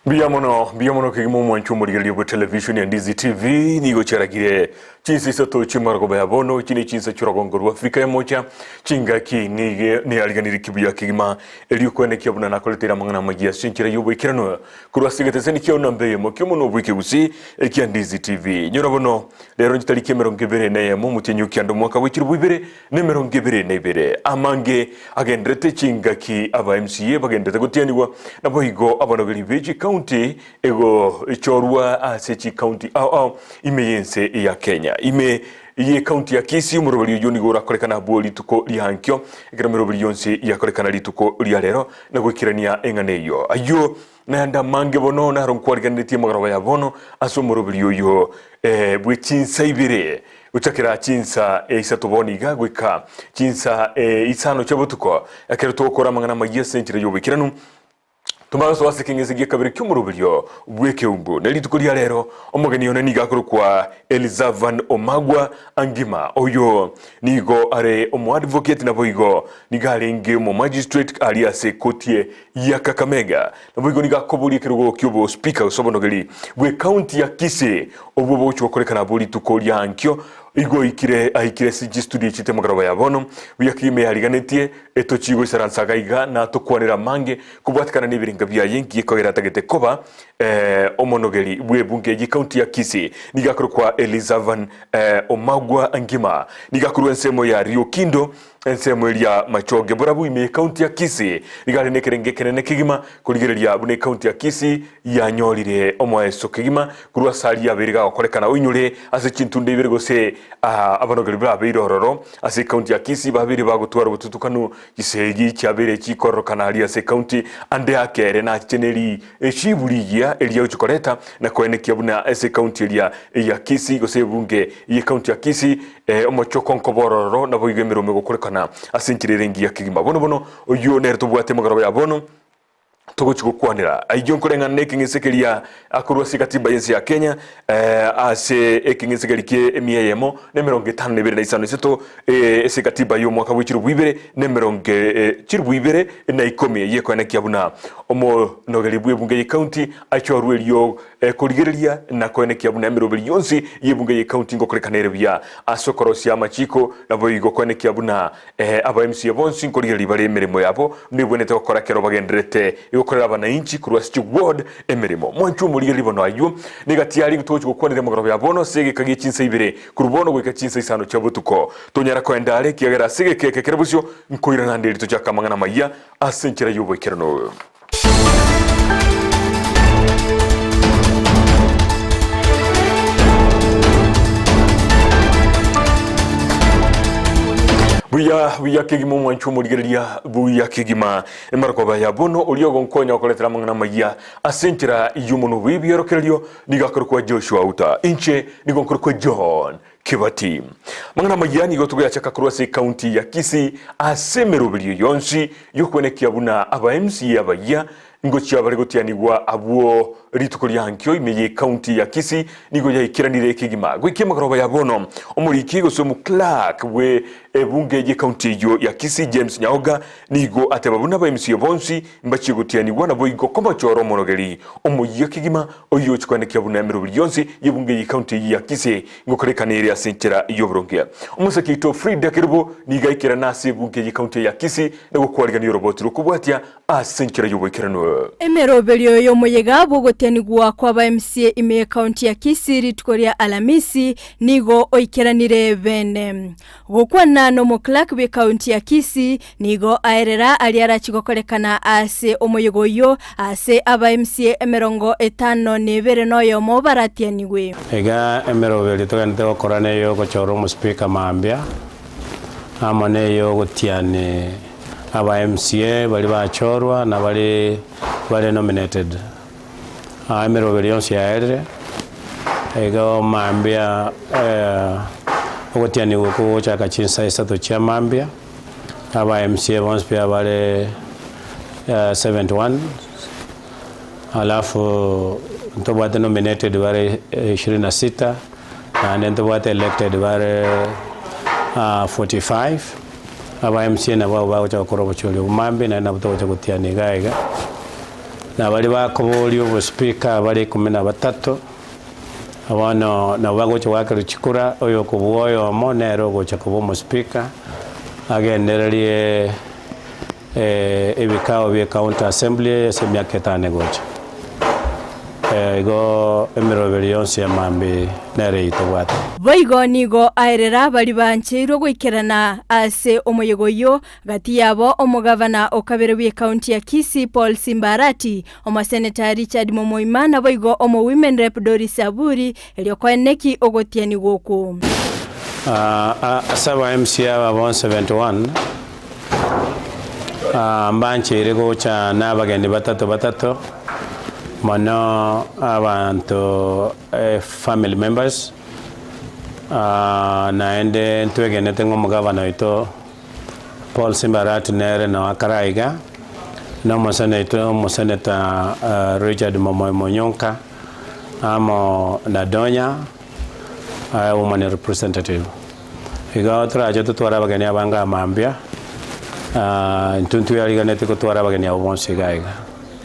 Mbuya mono, mbuya mono kegima omwancho omorigereria bwe television ya Ndizi TV nigo chiaragire chinsa isato chi'amarogoba ya bono echi ne chinsa chi'orogongo rwa Afrika ya mocha chingaki nige neariganire kibuya kegima erio kwenekia buna nakoreteire amang'ana amaya ase enchera y'oboikeranu korwa ase egetesani kiao namba eyemo ki'omonwa bw'ekegusii ekia Ndizi TV. Nyora bono rero nchitariki emerongo ebere na eyemo omotienyi o kianda omwaka bwe chilifu ibere na emerongo ebere na ebere. Amange agenderete chingaki aba MCA bagenderete gotianigwa, naboigo abanogeri be chikaunti egochorwa ase chikaunti ao ao ime y'ense ya Kenya. Ime y'ekaunti ya Kisii omoroberi oyio nigo orakorekana abwo rituko ria ankio, ekero emeroberi yonsi yakorekana rituko ria rero na goikerania eng'ana eyio. Ayio Naende amange bono naro nkwariganeretie amagoroba ya bono ase omoroberi oyo bwe chinsa ibere, gochakera chinsa isato bono iga goika chinsa isano chia botuko, ekero togokora amang'ana amayia ase enchera y'oboikeranu, tomanye gosoa ase ekeng'ese gia kabere ki'omoroberio bw'ekeumbu. Ne rituko ria rero omogeni one nigo akorokwa Elizavan Omagwa Angima, oyo nigo are omoadvocate naboigo nigo arenge omomagistrate aria ase ekoti ya Kakamega. Naboigo nigo akoboria ekerogo ki'obospika gose obonogeri bw'ecounty ya Kisii obwo bogochia gokorekana abwo rituko ria ankio igo oikire aikire ase chistudio echi temogoroba ya bono buya kegima yariganetie etochie goisaransa iga iga na tokwanere amange kobwatekana nebirenga biaye nki gekogera atagete koba omonogeri bw'ebunge y'ecounty ya Kisii nigo akorokwa Elizavan Omagwa Ngima nigo akorwa ensemo ya Riokindo Ensemo eria Machoge borabu ime y'Ekaunti ya Kisii nigo are nekerengo ekenene kegima korigereria buna Ekaunti ya Kisii yanyorire omoeso kegima korwa ase aria abeire gagokorekana oinyore ase chintunda ibere gose abanogeri babeire ororo ase Ekaunti ya Kisii babeire bagotwara obotutukanu chisegi chiabeire chikororokana aria ase Ekaunti ande akere nachiche neri Echibu rigiya eria gochia koreta na koenekia buna ase ekaunti eria ya Kisii gose ebunge y'ekaunti ya Kisii omochoko nkoba ororo naboigo emeremo egokorekana ase enchera ere engiya kegima. Bono bono oyio nere tobwate emegoroba ya bono togochia gokwanera. Ayio nkoreng'ana nekeng'ese keria akorwa ase ekatiba y'ense ya Kenya ase ekeng'ese keria kie emia eyemo na emerongo etano na ebere na isano isato ase ekatiba y'omwaka bwe chilifu ibere na emerongo chilifu ibere na ikomi eyio ekoenekia buna omonogeri bw'ebunge y'ecounty achorwe erio korigereria na koenekia buna emeroberi yonsi y'ebunge y'ecounty ngokorekana ere buya ase okorosia amachiko naboigo koenekia buna aba MCA bonsi nkorigereria bare emeremo yabo buna ebwenerete gokora ekero bagendererete gokorera abanainchi korwa ase chiward emeremo. Mwanchwe omorigereria bono ayio negati aria togochia gokwanera emegoroba ya bono ase egeka gie chinsa ibere korwa bono goika chinsa isano chia botuko. Tonyara koenda are ekiagera ase egeka eke kere bosio nkoirana nde erio tochake amang'ana amayia ase enchera y'oboikeranu. Buya buya kegima omwancho omorigereria buya kegima emarokoba ya bono oria ogonkonya okoretera amang'ana amayia ase enchera y'omonwa bw'ebiorokererio nigo akorokwa Joshua Uta inche nigo nkorokwa John Kibati. Amang'ana amayia nigo togoyachaka korwa ase ekaunti ya Kisii ase emeroberio yonsi y'okwenekia buna aba MCA abayia ngochia bare gotianigwa abwo rituko ria ankio ime y'ekaunti ya Kisii nigo yaikeranire kegima goika emegoroba ya bono. Omoriki gose omo-clerk bwe ebunge y'ekaunti eyio ya Kisii James Nyaoga nigo ateba buna aba MCA bonsi mbachie gotianigwa naboigo komochora omonogeri omoyia kegima oyio ochi koenekia buna emeroberi yonsi y'ebunge y'ekaunti eyio ya Kisii Ngokorekana ere ase enchera y'oboronge. Omosake oito Frida Kerubo nigo aikerana ase ebunge y'ecounty ya Kisii na gokwarigania oroboti rw'okobwatia ase enchera y'oboikeranu. Emeroberio y'omoyega bw'ogotianigwa kw'aba MCA ime y'ecounty ya Kisii rituko ria Alamisi nigo oikeranire bene. Gokwana n'omoclerk bw'ecounty ya Kisii nigo aerera aria arachi gokorekana ase omoyega oyio ase aba MCA emerongo etano na ebere na oyomo baratianigwe. Iga emeroberio togenderete gokora neyogochora omospeaker mambia, amo neyogotiani aba MCA baria bachorwa na baria bare nominated. Aa emeroberio yonsi yaerire, igo mambia ogotianigwa okwo gogochaka chinsa isato chia mambia, aba MCA bonsi pi abare 71, alafu ntobwate nominated bare ishirini na sita, naende ntobwate elected bare 45, aba MCA nabwo abwo bagocha gokora obochori obwo mambia naende nabwo togocha gotiana iga iga. Na baria bakoboria obospeaker bare ikomi na batato, bono nabo bagocha goakerwa chikura, oyokobua oyomo nere ogocha koba omospeaker, agendererie ebikao bie county assembly ase emiaka etano egocha. Igo emeroberi yonsi ya mambia nere eyio tobwate. Boigo nigo aerera baria bancheirwe goikerana ase omoyega oyio, Gati yabo omogavana o kabere bw'ekaunti ya Kisii Paul Simba Arati, omoseneta Richard Momoima naboigo omo Women Rep Doris Aburi erio koeneki ogotianigwa okwo. Ase aba MCA aba bonsi 71 mbancheire gocha nabageni batato batato mono abanto family members naende ntwegenete ng'a omogavana oito Paul Simba Arati nere nao akare aiga, na omoseneto omoseneta Richard Momoyo Monyonka, amo na Donya woman representative. Igo torache totware abageni abange aa mambia, intwe ntweariganetie gotwara abageni abwo bonsi iga iga.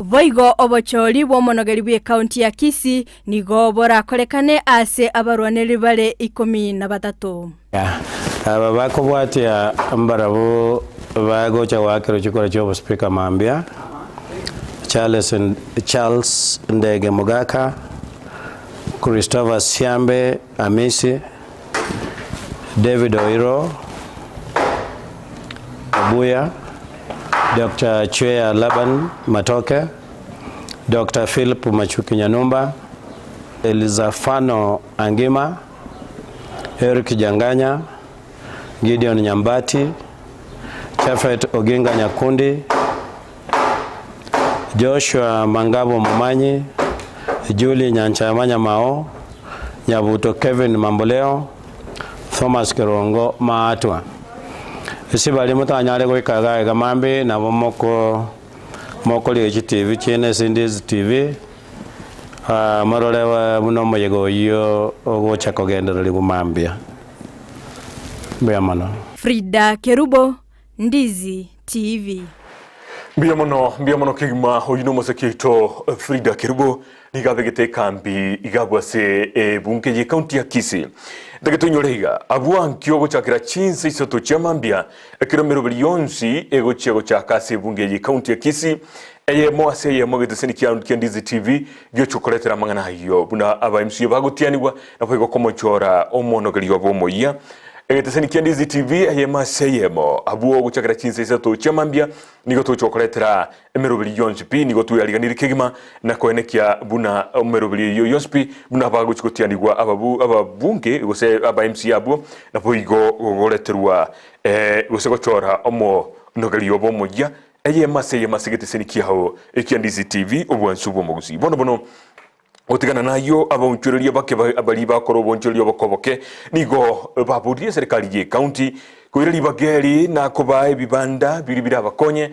Boigo obochori bw'omonogeri bw'ekaunti ya Kisii nigo borakorekane ase abarwanereri bare ikomi na batato. Aba bakobwatia mbarabwo bagocha goakerwa chikura chi'obospeaker mambia, Charles Charles Ndege Mogaka, Christopher Siambe Amisi, David Oiro Obuya, Doctor Chweya Laban Matoke, Doctor Philip Machuki Nyanumba, Elizafano Angima, Eric Janganya, Gideon Nyambati, Japhet Oginga Nyakundi, Joshua Mangabo Momanyi, Julie Nyanchama Nyamao, Nyabuto Kevin Mamboleo, Thomas Kerongo Maatwa. Ase baria motanyare goika iga iga mambia nabo moko mokorigia chitibi chiaino ase Ndizi TV. Morore buna omoyega oyio ogocha kogendererigwa mambia. Mbuya mono. Frida Kerubo, Ndizi TV. Mbuya mono, mbuya mono kegima oyio nomoseke oito Frida Kerubo nigo abegete ekambi iga abwo ase ebunge ye county ya Kisii. Ntagete onyore iga abwo ankio gochakera chinsa isato chia mambia ekero emeroberi yonsi egochia gochaka ase ebunge ye county ya Kisii Eyemo ase eyemo egeteseni kia kia Ndizi TV giochia koretera amang'ana ayio buna aba MCA bagotianigwa naboigo komochora omonogeria obo omoyia. Egeteseni kia Ndizi TV eyemo ase eyemo abwo gochakera chinsa isato chia mambia nigo togochia gokoretera emeroberi yonsi pi nigo tweariganirie kegima na koenekia buna emeroberi eyio yonsi pi buna bagochia gotianigwa ababu ababunge gose aba MCA abwo naboigo goreterwa gose gochora omonogeria obo omoyia Eyemo ase eyemo ase egeteseni kiao ekia Ndizi TV, obwansu bw'omogusii. Bono bono gotigana nayio abaonchoreria bake baria bakora oboonchoreria oboke oboke nigo baboririe eserekari y'ecounty koira ribaga eri na kobaa ebibanda biria birabakonye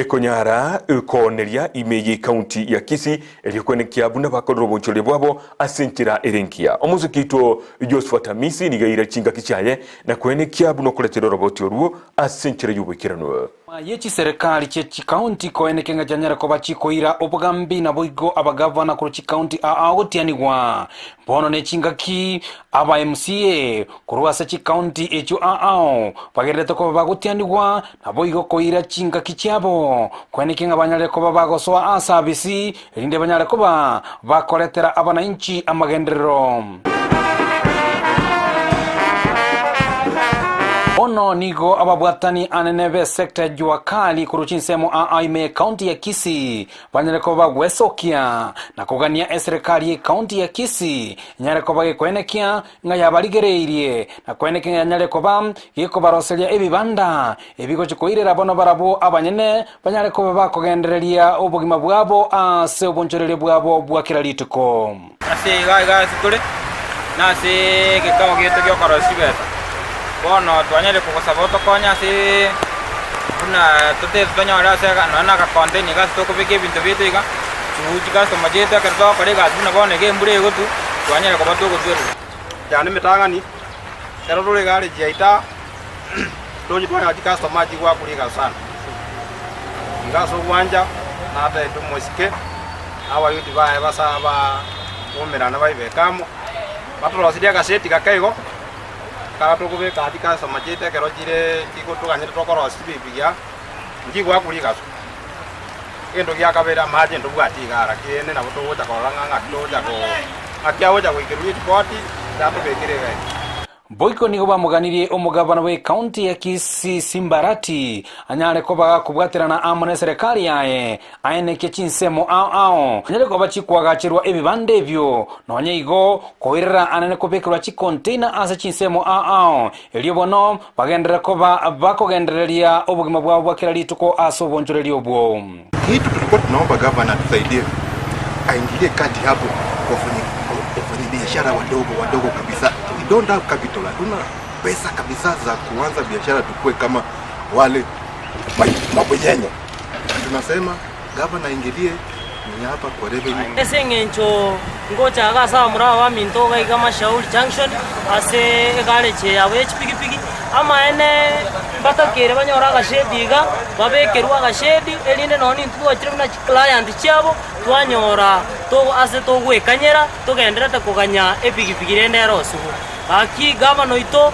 konyara kooneria ime y'ecounty ya Kisii erio kwenekia buna bakorire oboonchoreria bwabo ase enchera ere engiya. Omosiki oito Josephat Amisi nigo aira chingaki chiaye na kwenekia buna okoretera oroboti orwo ase enchera y'oboikeranu. Ye chiserekari chie chikaunti koeneke ng'a chianyare koba chikoira obogambi naboigo abagavana korwa chikaunti aa gotianigwa. Bono ne chingaki aba MCA korwa ase chikaunti echio aao bagenderete koba bagotianigwa naboigo koira chingaki chiabo koeneke ng'a banyare koba bagosoa ase abisi erinde banyare koba bakoretera abanainchi amagenderero. Bono nigo ababwatani anene b'esecta ya Jua Kali korwa chinsemo aa ime y'ecounty ya Kisii banyare koba bagwesokia na kogania eserekari y'ecounty ya Kisii enyare koba gekoenekia ng'a yabarigereirie na koenekia ng'a yanyare koba gekobaroseria ebibanda ebigochia koirera bono barabwo abanyene banyare koba bakogendereria obogima bwabo ase obonchoreria bwabo bwa kera rituko. Ase iga iga ase tore, na ase egekao giaito gi'okorosia chibesa. Bono twanyarire kogosaba otokonye ase buna tote totanyore ase nonya na agacontainer iga ase tokobeka ebinto biaito iga, chiguu chicustomer chiaito ekero togokora egasi buna bono iga embura egotwa, twanyarire koba togotwerera. Yane emetang'ani, ekero tore iga are chiaito aa, tochi twanyora chicustomer chigwakoria egasi sana. Iga ase ogwancha, natebete omosike. Na Abayuti baye basa baumerana baibeke amo, batoroserie agaseti gake igo, ekero tokobeka aria customer chiaito ekero chire chigotoganyete tokorosia chipikipiki aa, nchigwakwa rigaso. Egento gia kabere amache ntobwati iga ara kende nabo togocha korora ng'a ng'aki togocha ko ng'aki agocha goikerwa ripoti tatobekire iga ime. Boigo nigo bamoganirie omogabana bw'ecounty ya Kisii Simbarati anyare koba gakobwaterana amo neserekari yaye aenekie chinsemo ao ao anyare koba chikoagacherwa ebibanda ebio nonya igo koirera anene kobekerwa chicontainer ase chinsemo ao ao erio bono bagenderere koba bakogendereria obogima bwabo bwa kera rituko ase obonchoreria obwo. Kitu tulikuwa tunaomba gavana atusaidie aingilie kati hapo wafanyabiashara wadogo wadogo kabisa. We don't have capital, hatuna pesa kabisa za kuanza biashara tukue kama wale mabwenyenye. Tunasema gavana aingilie ni hapa kwa revenue. Ase engencho ngocha iga ase abamura aba baminto iga iga Mashauri Junction ase egarage yabo ye chipigipigi, amaene mbatakeire banyore agashedi iga, babekerwe agashedi erinde nonye intwe twachire buna chiclient chiabo, twanyora to ase togwekanyera togenderete koganya epigipigi rende erosiwe. Gaki gavana oito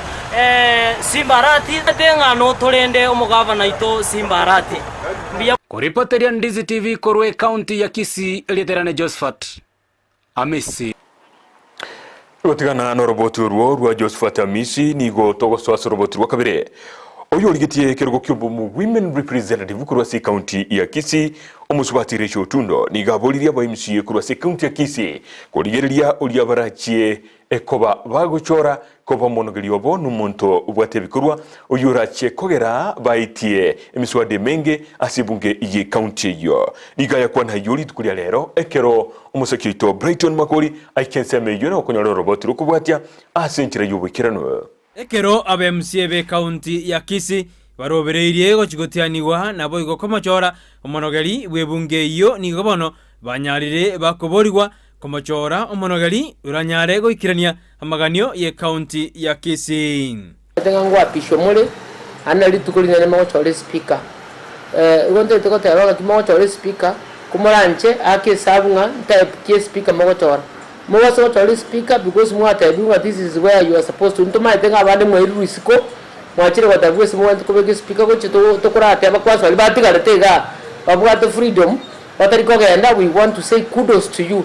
Simba Arati, tete ng'a notorende omogavana oito Simba Arati. Mbuya. Koripoteria Ndizi TV korwa ecounty ya Kisii, erieta Josephat Amisi. Gotigana noroboti orwo rwa Josephat Amisi nigo togosoa ase oroboti rwa kabere. Oyo origetie ekerogo ki'obomo Women Representative korwa ase ecounty ya Kisii, omosubati Rachel Otundo nigo aboririe aba MCA korwa ase ecounty ya Kisii korigereria oria barachie Ekoba bagochora koba omonogeria obo nomonto obwate ebikorwa, oyio orache kogera baitie emiswada emenge ase ebunge ye county eyio. Nigo ayakwana ayio rituko ria rero ekero omosaki oito Brighton Makori aika ensemo eyio na gokonyora oroboti rw'okobwatia ase enchera y'oboikeranu. Ekero aba MCA b'ecounty ya Kisii barobereirie gochia gotianigwa naboigo komochora omonogeri bw'ebunge eyio nigo bono banyarire bakoborigwa komochora omonogeri oranyare goikerania amaganio y'ecounty ya Kisii. Omanyete ng'a ngwapishwa more, naende nari rituko rinene mogochora espeaker. Igo ntagete goteba ng'aki mogochora espeaker, komoranche ake esabu ng'a ntype ki espeaker mogochora. Mobase gochora espeaker because mwatebiwa ng'a this is where you are supposed to, ntomaete ng'a abande mwairurwe isiko, mwachire gotebiwa ase mogwenerete kobeka espeaker gochia to tokorateba kwanza baria batigarete igaa, babwate freedom, batari kogenda we want to say kudos to you.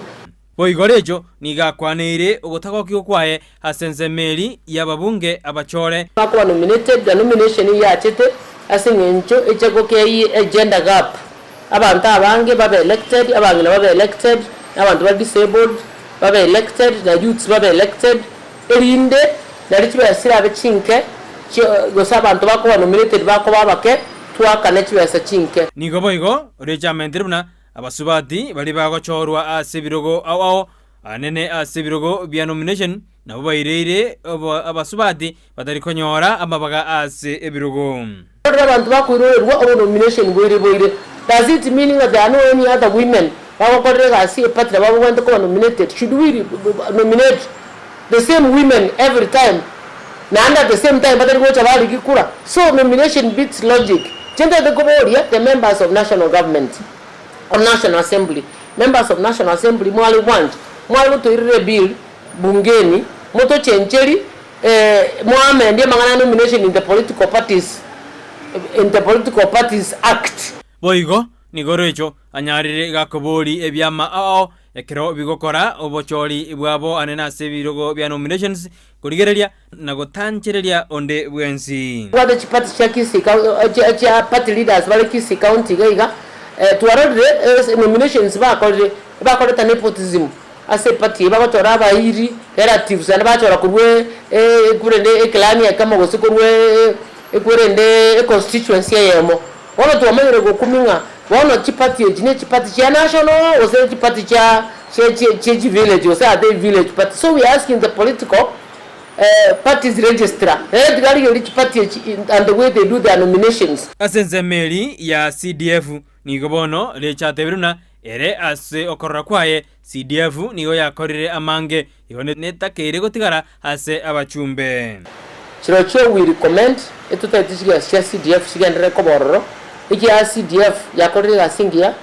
Boigo Recho nigo akwaneire ogotagokigwa kwaye ase ensemo eri y'ababunge abachore. Bakoba nominated, na nomination eyio yachete ase eng'encho eche gokeyia egender gap. Abanto abange babe elected, abang'ina babe elected, na abanto bare disabled babe elected, na youths babe elected, erinde nario chibesa chirabe chinke, chi gose abanto bakoba nominated bakoba abake, twakane chibesa chinke. Nigo boigo Recho amentire buna Abasubati baria bagochorwa ase ebirogo ao ao anene ase ebirogo bia nomination nabwo baireire abasubati batari konyora amabaga ase ebirogo. Rora abanto bakoirorerwa obonomination boire boire, does it mean ng'a there are no any other women bagokorera egasi eparty nabo babwenerete koba nominated? Should we nominate the same women every time naende at the same time batari gocha barigi kura? So nomination beats logic. Inche ntagete koboria the members of national government or national assembly, members of national assembly mware gwancha mware gotoirera ebill bungeni motochencheri Mwamendie amang'ana a nomination in the political parties in the political parties act. Boigo nigo Recho anyarire gakobori ebiama ao ekero bigokora obochori bwabo anene ase ebirogo bia nominations korigereria na gotanchereria onde bwensi. Tobwate chiparty chia Kisii chia chia party leaders bare Kisii county iga iga twarorire nominations bakorire bakoreta nepotism Ase eparty eye bagochora abairi, relatives, naende bachora korwa ekwerende eclan ekemo gose korwa ekwerende econstituency eyemo. Bono twamanyire gokumia ng'a bono chiparty echi ne chiparty chia national gose chiparty chia chia chia chivillage gose are they village party. So we are asking the political parties registrar nere tiga arigererie chiparty echi and the way they do their nominations. Ase ensemo eri ya CDF nigo bono Recho atebire buna Ere ase okorora kwaye, CDF nigo yakorire amange, igo netakeire gotigara ase abachumbe. Chirochio we recommend etotaete chigasi chia CDF chigenderere koba ororo, ekiagera CDF yakorire egasi engiya.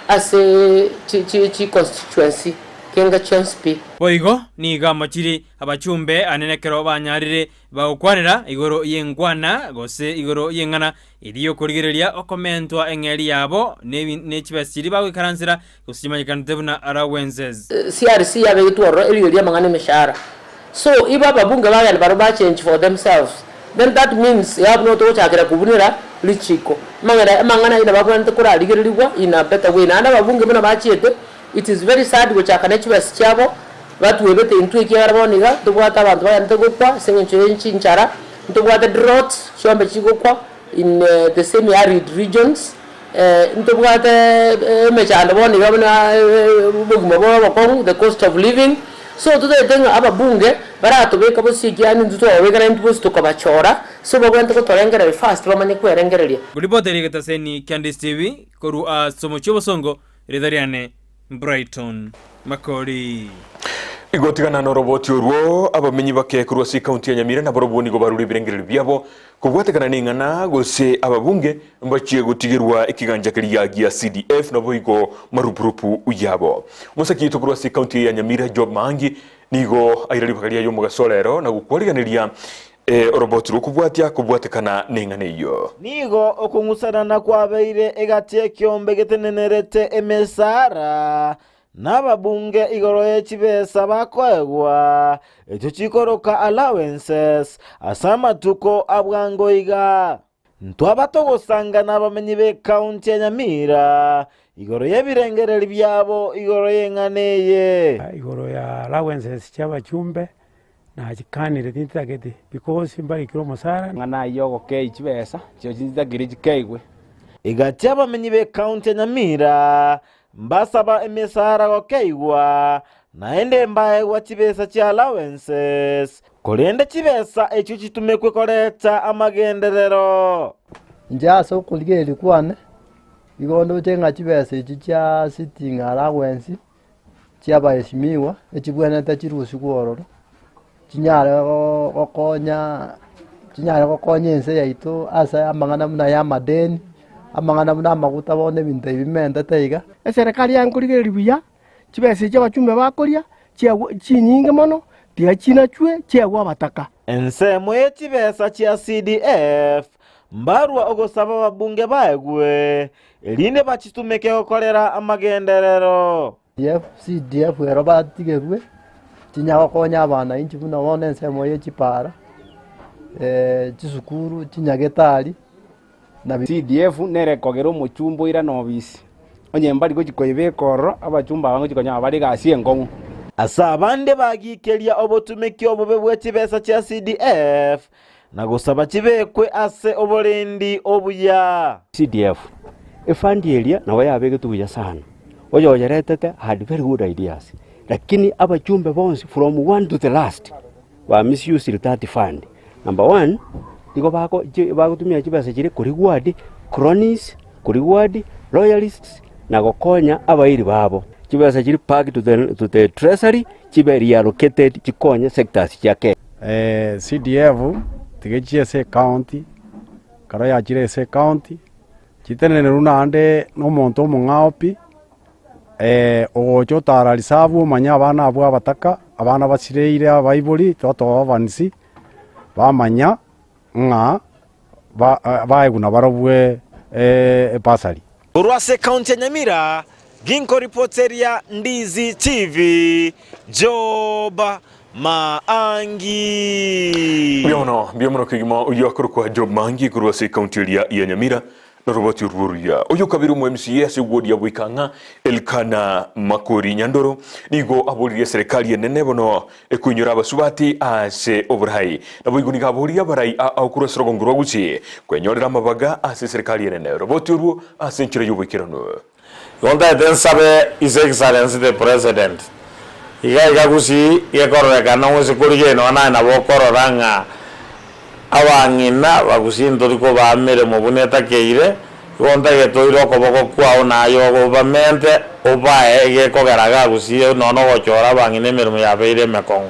ase chi chi chi constituency kenga chionsi pi. Boigo nigo amochirie abachumbe anene ekero banyarire bagokwanera igoro y'enkwana gose igoro y'eng'ana eria y'okorigereria okomentwa eng'eria yabo ne chibesa chiria bagoikaransera gose chimanyekanete buna allowances. CRC yabegetwe ororo eriyo ri'amang'ana emeshahara so ibo ababunge bagenda barobwo ba change for themselves then that means iga buna togochakera kobunera richiko amang'ana amang'ana ayio nababwenerete korarigererigwa in a better way naende ababunge buna bachiete it is very sad gochaka ne chibesa chiabo batwebete intwe ekiagera bono iga ntobwate abanto bagenderete gokwa ase eng'encho ye chinchara ntobwate droughts chiombe chigokwa in the semi arid regions Ntobwate emechando bono iga buna obogima bore obokong'u, the cost of living, so totagete ng'a ababunge baratobeka bosio ekiagera intwe twababeka naintwe bonsi tokabachora, so babwenerete gotorengereria first bamanye kwerengereria. Ngoripoteri egetaseni kia Ndisi TV korwa ase omochie obosongo, erieta riane Brighton Makori. Igotigana noroboti orwo, abamenyi bake korwa ase ekaunti ya Nyamira nabarobwo nigo barure ebirengererio biabo kobwatekana neng'ana gose ababunge mbachie gotigerwa ekeganja keria gia CDF naboigo marupurupu yabo. Omosaki oito korwa ase ekaunti eye ya Nyamira Job Maangi nigo aira ribaga riaye omogaso orero na gokwariganeria oroboti rw'okobwatia kobwatekana neng'ana eyio. Nigo okong'usanana kwabeire egati y'ekeombe getenenerete emesara na ababunge igoro ye chibesa bakoegwa, echio chikoroka allowances, ase amatuko a bwango iga. Ntwaba togosanga nabamenyi b'ekaunti ya Nyamira igoro y'ebirengereri biabo igoro y'eng'ana eye. Igoro ya allowances chi'abachumbe nachikanire tintageti because mbarikire omosara. Ng'a ayio ogokei chibesa chio chintakiri chikeigwe. Egati abamenyi b'ekaunti ya Nyamira Mbasaba emesara gokeigwa, naende mbaegwa chibesa chia allowances, korende chibesa echio chitumekwe koreta amagenderero. Inche ase okorigereria kwane, igo ndoche ng'a chibesa echi chia sitting allowance chi'abaeshimiwa, echibwenerete chirusigwe ororo, chinyare gokonya chinyare gokonya ense yaito ase amang'ana buna ya amadeni, amang'ana buna amaguta bono ebinto ebi bimentete iga. Eserekari yaye nkorigereria buya, chibesa echi abachumbe bakoria chiagwe chinyinge mono, tiga chinachwe chiegwe abataka. Ensemo ye chibesa chia CDF mbarwa ogosaba ababunge baegwe, erinde bachitumeke gokorera amagenderero. CDF ero batigerwe, chinya gokonya abanainchi buna bono ensemo ye chipara, chisukuru, chinyagetari na. CDF nere ekogera omochumba oirane obisi, onye mbari gochia koyebeka ororo, abachumba aba ngochia konyora bare egasi enkong'u. Ase abande bagikeria obotumeki obobe bwe chibesa chia CDF na gosaba chibekwe ase oborendi obuya. CDF, efund eria nabo yabegetwe buya sana, oyoyeretete had very good ideas, lakini abachumbe bonsi from one to the last ba misused that fund. Number one, nigo bako chi bagotumia chibesa chiria koreward cronies, koreward loyalists na gokonya abairi babo. Chibesa chiria back to the to the treasury chibe reallocated chikonye sectors chia Kenya. CDF tiga echie ase ecounty, ekero yachire ase ecounty, chitenenerwe naende na omonto omong'ao pi, ogocha otara reserve omanye abana abwo abataka, abana basireire abaibori, totoba orphans, bamanya ng'a baegwe nabarobwo ebasari. Korwa ase ekaunti ya Nyamira, ginkoripoteria Ndizi TV, Job Maangi. Mbuya mono, mbuya mono kegima oyio akorokwa Job Maangi korwa ase ekaunti eria ya Nyamira Noroboti orwo oruya. Oyo kabere omo MCA ase eward ya Boikang'a, Elkana Makori Nyandoro, nigo aboririe eserekari enene bono ekoinyora abasubati ase oborai. Naboigo nigo aboririe abarai ao korwa ase rogongo rwa Gusii kwenyorera amabaga ase eserekari enene. Roboti orwo ase enchera y'oboikeranu. Igo ntaete nsabe His Excellency the President, iga iga Gusii gekororekana gose korigereria nonya naye nabo okorora ng'a abang'ina ba Gusii ntori kobaa emeremo buna etakeire, igo ntagete oire okoboko kwao naye obamente obae egekogera iga Gusii nonya ogochora abang'ina emeremo yabeire emekong'u.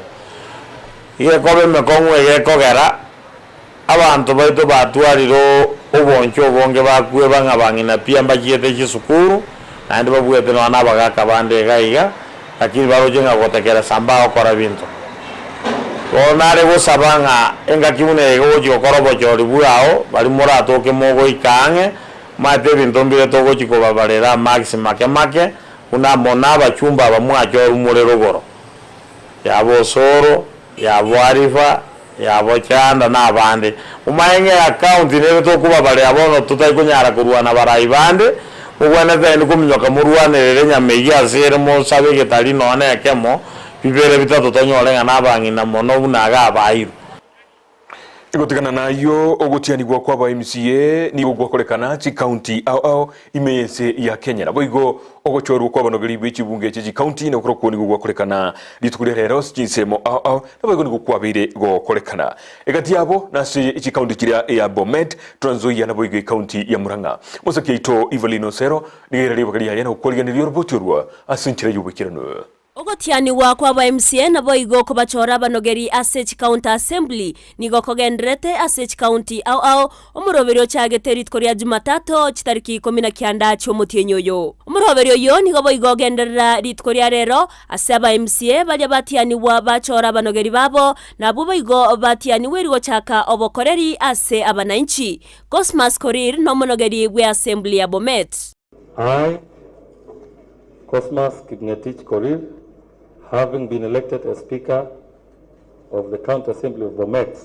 Igekoba emekong'u egekogera Abanto baito batwarire obonchwa obonge bakweba ng'a bang'ina pi mbachiete chisukuru, Naende babwate nonya na abagaka bande iga iga, lakini baroche ng'a gotekeresa mbagokora binto. Bono nare gosaba ng'a engaki buna eye iga ogochia gokora obochori bwao, baria moratoke mogoika ang'e, omanyete ebinto mbire togochia kobabarera amarks make make, buna mono abachumba aba mwachorwa more rogoro, yaba Osoro, yaba Arifa, yaba Chanda na abande. Momanye ng'a eaccount nere tokobabarera bono totari konyara korwana barai bande, mobwenerete naende kominyoka morwanerere enyama eyio ase ere mosabe egetari nonya na ekemo, bibere bitato tonyore ng'a nabang'ina mono buna iga abairwe. Gotigana nayio, ogotianigwa kw'aba MCA nigo gwakorekana chikaunti ao ao ime y'ense ya Kenya. Naboigo ogochorwa kw'abanogeri be chibunge chie chikaunti nakorokwo nigo gwakorekana rituko ria rero ase chinsemo ao ao naboigo nigo kwabeire gokorekana egati yabo nase chikaunti chiria eya Bomet, Trans Nzoia naboigo ekaunti ya Murang'a. Mosaki oito Evelyn Osero nigo aira ribaga riaye na gokwarigeneria oroboti orwo ase enchera y'oboikeranu. Ogotianigwa kw'aba MCA naboigo kobachora abanogeri ase chicounty assembly nigo kogendererete ase chicounty ao ao omoroberi ochagete rituko ria Jumatato chitariki ikomi na kianda chi'omotienyi oyo. Omoroberi oyo nigo boigo ogenderera rituko ria rero ase aba MCA baria batianigwa bachora abanogeri babo na abwo boigo batianigwe rigochaka obokoreri ase abanainchi. Cosmas Korir nomonogeri bwe assembly ya Bomet. I, Cosmas Kipngetich Korir, having been elected as Speaker of the County Assembly of Bomet,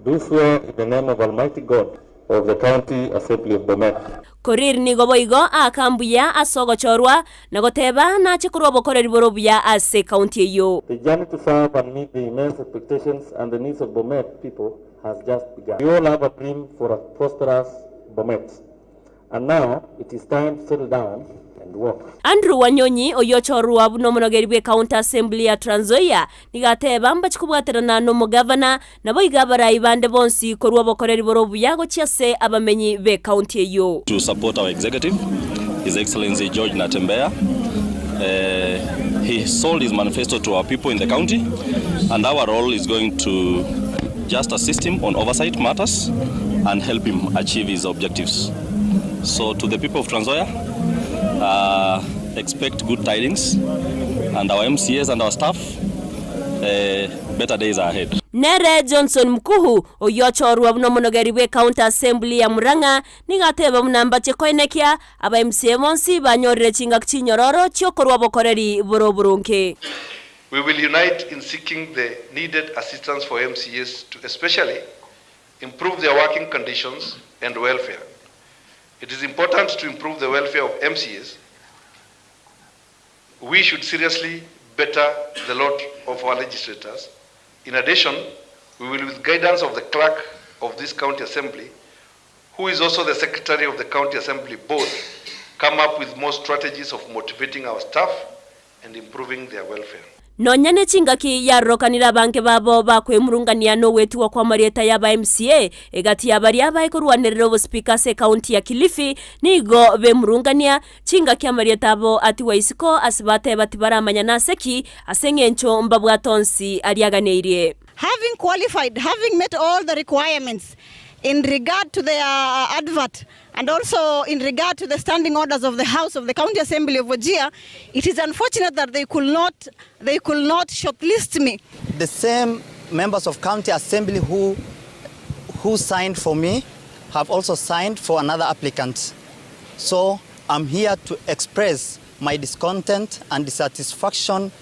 do swear in the name of Almighty God of the County Assembly of Bomet. Korir nigo boigo aaka mbuya ase ogochorwa na goteba nache korwa obokoreri bore obuya ase ekaunti eyio. The journey to serve and meet the immense expectations and the needs of Bomet people has just begun. We all have a dream for a prosperous Bomet. And now it is time to settle down and work. Andrew Wanyonyi, oyio ochorwa buna omonogeri bw'Ecounty Assembly ya Trans Nzoia, nigo ateba mbachi kobwaterana nomogavana, naboigo abarai bande bonsi korwa obokoreri bore obuya gochia ase abamenyi b'ecounty eyio. To support our executive, His Excellency George Natembeya. He sold his manifesto to our people in the county and our role is going to just assist him on oversight matters and help him achieve his objectives. So to the people of Trans Nzoia, uh, expect good tidings and our MCAs and our staff, uh, better days are ahead. Nere Johnson Mkuhu, oyio ochorwa buna omonogeri bw'Ecounty Assembly ya Murang'a, nigo ateba buna mbache koenekia aba MCA bonsi banyorire chingaki chinyororo chi'okorwa obokoreri bore oboronge. We will unite in seeking the needed assistance for MCAs to especially improve their working conditions and welfare. It is important to improve the welfare of MCAs. We should seriously better the lot of our legislators. In addition, we will, with guidance of the clerk of this county assembly, who is also the secretary of the county assembly board, come up with more strategies of motivating our staff and improving their welfare. Nonya ne chingaki yarokanire abange babo bakwemurungania nogwetigwa kw'amarieta y'aba MCA egati ya baria baekorwanerera obosipika ase ekaunti ya Kilifi nigo bemurungania chingaki amarieta abo atigwa isiko ase bateba tibaramanya nase ki ase eng'encho mbabwate onsi aria aganeirie. Having qualified, having met all the requirements in regard to their advert and also in regard to the standing orders of the House of the County Assembly of Wajir, it is unfortunate that they could not, they could not shortlist me. The same members of County Assembly who, who signed for me have also signed for another applicant. So I'm here to express my discontent and dissatisfaction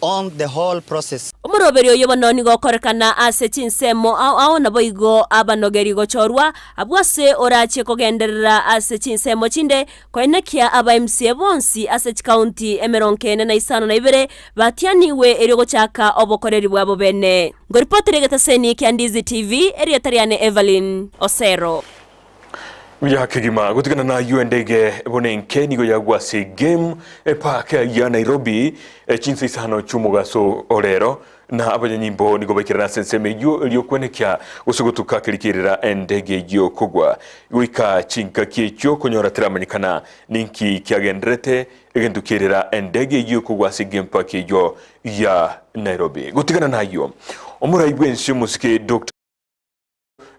on the whole process. Omoroberi oyo bono nigo okorekana ase chinsemo ao ao naboigo abanogeri gochorwa abwo ase orachie kogenderera ase chinsemo chinde koenekia aba MCA bonsi ase chikaunti emerongo ene na isano na ibere batianigwe erio gochaka obokoreri bwabo bene. Ngoripotera egetaseni kia Ndizi TV, erieta riane Evelyn Osero. Buya kegima gotigana nayio endege buna enke nigo yagwa ase game epark ya Nairobi chinsa isano chi'omogaso orero na abanyanyimbo nigo baikerana ase ensemo eyio erio kwenekia gose gotuka kerikerera endege eyio kogwa goika chingaki echio konyora teramanyekana ninki kiagenderete egento kierera endege eyio kogwa ase game park eyio ya Nairobi gotigana nayio omorai bwense omosike Dr.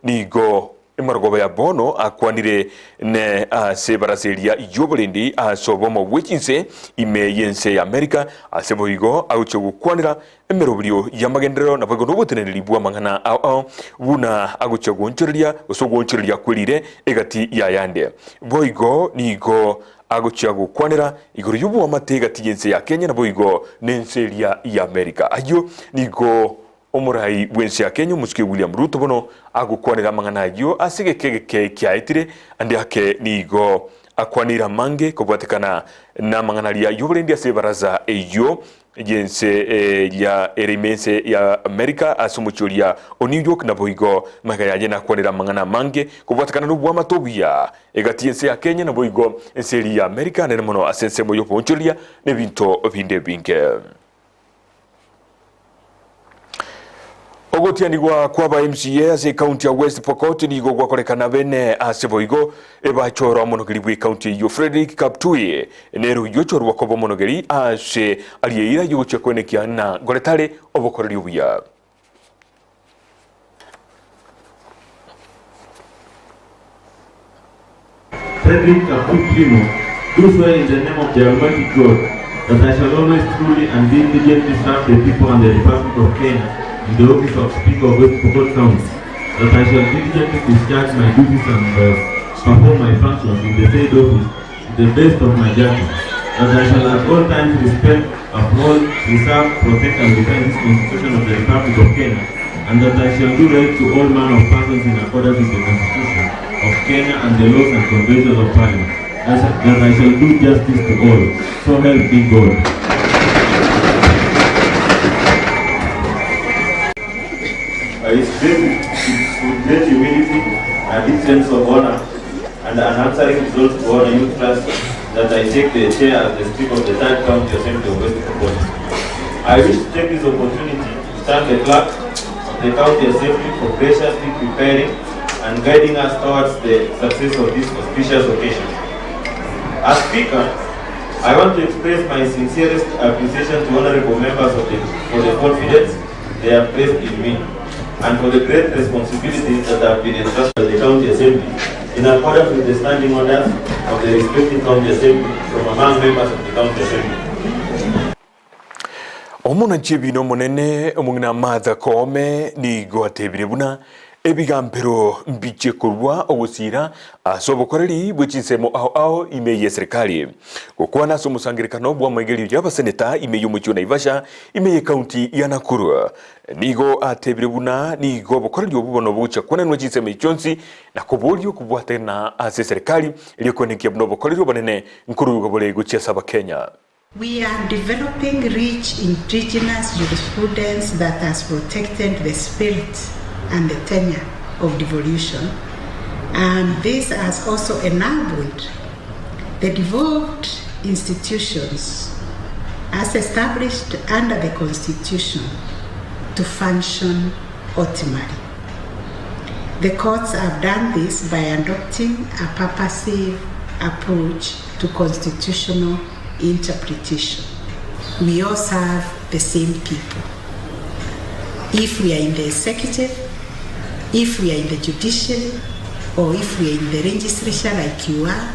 Nigo Emarogoba ya bono akwanire ne ase ebarasa eria y'oborendi ase obomo bwe chinse ime y'ense ya Amerika, ase boigo agochia gokwanera emeroberio y'amagenderero naboigo noboteneneri bw'amang'ana ao ao buna agochia goonchoreria gose ogoonchoreria kwerire egati y'ayande. Boigo nigo agochia gokwanera igoro y'oboamate egati y'ense ya Kenya naboigo nense eria y'Amerika. Ayio nigo Omorai bw'ense ya Kenya omosike William Ruto bono agokwanera amang'ana ayio ase egeka egeke kiaetire, ande ake nigo akwaneire amange kobwatekana namang'ana aria y'oborendi ase ebaraza eyio y'ense ya ere ime ense ya America ase omochie oria o New York naboigo magega yaye nakwanire amang'ana amange kobwatekana nobwamate obuya egati y'ense ya Kenya naboigo ense eria ya America nere mono ase ensemo y'oboonchoreria nebinto binde ebinge. Ogotianigwa kw'aba MCA ase ekaunti ya West Pokot nigo gwakorekana bene ase boigo ebachorwa omonogeri bw'ekaunti eyio Frederick Kaptui nere oyio ochorwa koba omonogeri ase aria eira yogochia koenekia ng'a ngoretare obokoreri obuya. Frederick Kaptui Trimo, do swear in the name of the Almighty God that I shall always truly and diligently serve the people and the Republic of Kenya in the office of Speaker of West Pokot County, that I shall diligently discharge my duties and uh, perform my functions in the said office to the best of my judgment, that I shall at all times respect, uphold, preserve, protect and defend this Constitution of the Republic of Kenya, and that I shall do right to all manner of persons in accordance with the Constitution of Kenya and the laws and conventions of Parliament, that that I shall do justice to all. So help me God. I speak with great humility and deep sense of honor and an answering resolve to honor you trust that I take the chair as the Speaker of the Third County Assembly of West Pokot. I wish to take this opportunity to thank the clerk of the County Assembly for graciously preparing and guiding us towards the success of this auspicious occasion. As Speaker, I want to express my sincerest appreciation to honorable members of the, for the confidence they have placed in me and for the great responsibility that have been entrusted by the County Assembly in accordance with the standing orders of the respective County Assembly from among members of the County Assembly. Omonanchi ebina omonene omong'ina Martha Koome nigo atebire buna ebigambero mbiche korwa ogosiira ase obokoreri bwe chinsemo ao ao ime y'eserekari. Gokwana ase omosangerekano bw'amaigerio y'abaseneta ime y'omochie o Naivasha ime y'ekaunti ya Nakuru nigo atebire buna nigo obokoreri obo bono bogochia kwenanwa chinsemo echi chionsi na koboria okobwatana ase eserekari erio kwenekia buna obokoreri obonene nkoruigwa bore gochia ase abakenya. We are developing rich indigenous jurisprudence that has protected the spirit and the tenure of devolution, and this has also enabled the devolved institutions as established under the Constitution to function optimally. The courts have done this by adopting a purposive approach to constitutional interpretation. We all serve the same people. If we are in the executive, if we are in the judiciary, or if we are in the legislature like you are,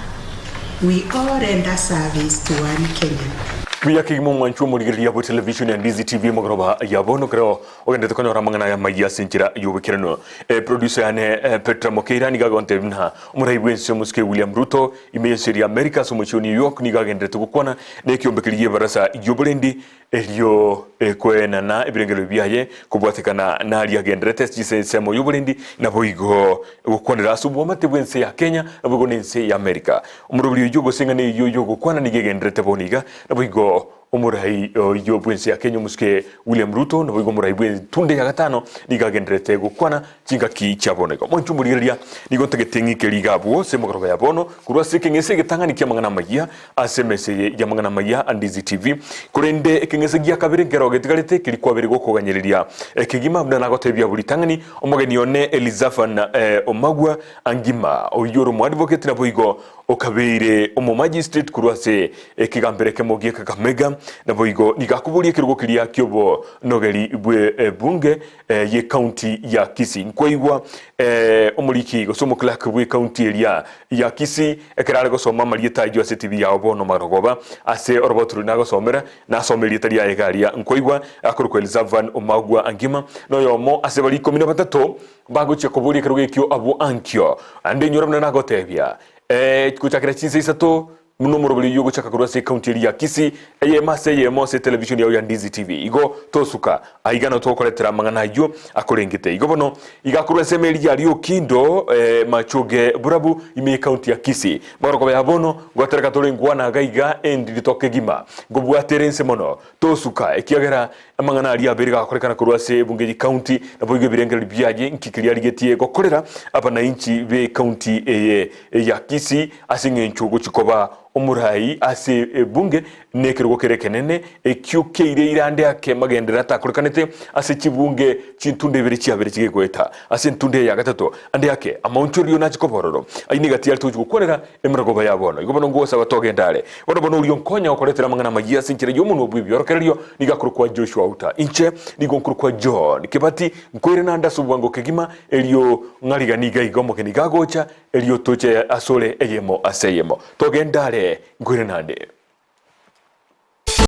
we all render service to one Kenyan. Buya kegima omwanchwa omorigereria bwe television ya Ndizi TV mogoroba ya bono kero ogendete konyora amang'ana aya maiya ase enchera y'oboikeranu. Eh, producer yane eh, Petra Mokeira nigo agontebia buna omorai bw'ense omosike William Ruto ime y'ense eria America ase omochie o New York nigo agenderete gokwana nekiombe keria gi'ebarasa y'oborendi erio ekoenana ebirengererio biaye kobwatekana naria agenderete ase ensemo y'oborendi naboigo gokwanera ase oboamate bw'ense ya Kenya naboigo n'ense ya America. Omoroberi oyio gose eng'ana eyio y'ogokwana nigo egenderete bono iga naboigo Omorai oyio bw'ense ya Kenya omosike William Ruto naboigo omorai bw'entunde ya gatano nigo agendererete gokwana chingaki chia bono igo. Mwanche omorigereria nigo ntagete ng'ike riga abwo ase emegoroba ya bono korwa ase ekeng'ese egetang'ani ki'amang'ana amayia ase emesa eye y'amang'ana amayia a Ndizi TV. Korende ekeng'ese gia kabere nkero getigarete keria kwabere gokoganyereria kegima buna nagotebia abwo ritang'ani omogeni one Elizaphan Omagwa Angima oyio ore omoadvocate naboigo. Okabeire omomagistrate korwa ase ekegambero ekemo gia Kakamega, naboigo nigo akoboria ekerogo keria ki'obonogeri bw'ebunge y'ecounty ya Kisii. Nkwaigwa omoriki gose omoclerk bw'ecounty eria ya Kisii ekero are gosoma amarieta ayio ase TV yao bono marogoba ase oroboti roria nagosomera, nasome erieta riaye iga aria nkwaigwa akorokwa Elizaphan Omagwa Angima, noyomo ase baria ikomi na batato bagochia koboria ekerogo ekio abwo ankio. Ande inyora buna nagotebia, gochakera chinsa isato buna omoroberi oyio ogochaka korwa ase ecounty eria ya Kisii, eyemo ase eyemo ase etelevision yao ya Ndizi TV. Igo tosuka aiga nao togokoretera amang'ana ayio akorengete. Igo bono iga korwa ensemo eria ya Riokindo, Machoge Burabu ime y'ecounty ya Kisii. Magorogoba ya bono ngotereka tore nkwana iga iga endiri tokegima. Nkobwatere inse mono tosuka ekiagera amang'ana aria abere gakorekana korwa ase ebunge y'ecounty naboigo ebirengererio biaye nki keria arigetie gokorera abanainchi b'ecounty eye ya Kisii ase eng'encho ogochia koba omorai ase ebunge nekerogo kere ekenene ekio keire ande ake magenderero atakorekanete ase chibunge chintunda ibere chiabere chigegoeta ase entunda eye ya gatato ande ake amaonchorerio nache koba ororo. Ayio nigo atiarete gochia gokwanera emerogoba ya bono. Igo bono ngosaba togende are. Bono bono oria onkonya gokoretera amang'ana amayia ase enchera y'omonwa bw'ebiorokererio nigo akorokwa Joshua Outa. Inche nigo nkorokwa John Kebati, nkoirana ande ase obwango kegima, erio ng'ariganie iga iga omogeni gagocha, erio toche asore eyemo ase eyemo. Togende are, nkoirana ande.